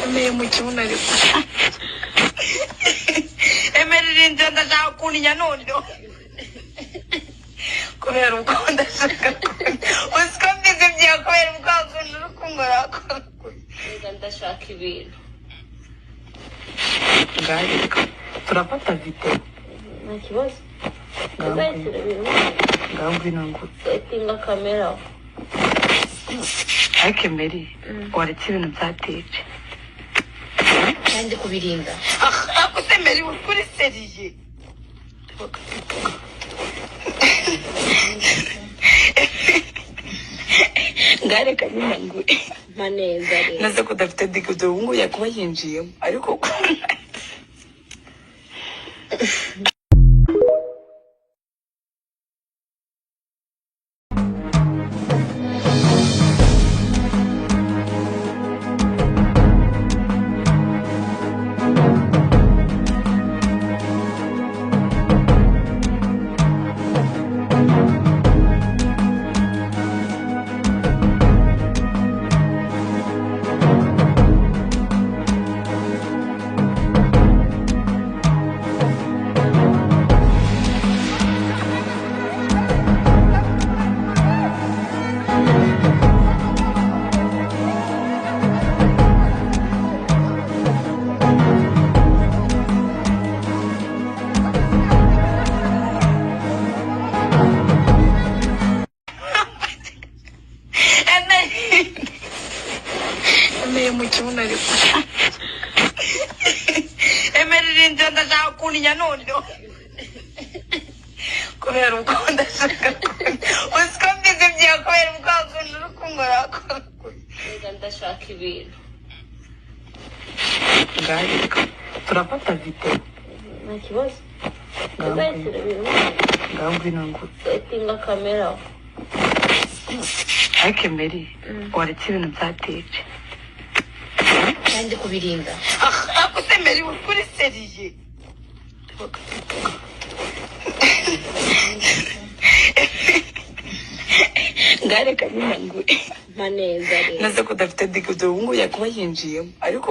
Emeye mu kibuno, ariko emerera inzira, ndashaka kuntinya noneho kubera uko ndashaka uzi ko mbizi byawe, kubera ubwa kuntu uri kunkora. Reka, ndashaka ibintu. Ngaho turafata video. Nta kibazo. Tuzahitira ibintu. Ngaho ngwino ngo Settinga kamera. Ariko Emeri, waretse ibintu bya DJ? Kandi kubirinda. Ariko se Emeri, uri kuri sérieux? Ngareka nyine ngure. Mpa neza rero. Naze ko udafite digidi, ubu ngubu yakuba yinjiyemo, ariko emeye mu kibuno, ariko emerera inzira, ndashaka kuntinya noneho kubera uko ndashaka uzi ko mbizi byawe, kubera ubwa kuntu uri kunkora. Reka, ndashaka ibintu. Ngaho turafata video. Nta kibazo. Tuzahitira ibintu. Ngaho ngwino ngo Settinga kamera. Ariko Emeri, waretse ibintu bya DJ? Kandi kubirinda. Ariko se Emeri, uri kuri sérieux? Ngareka nyine ngure. Mpa neza rero. Naze ko udafite digidi, ubu ngubu yakuba yinjiyemo, ariko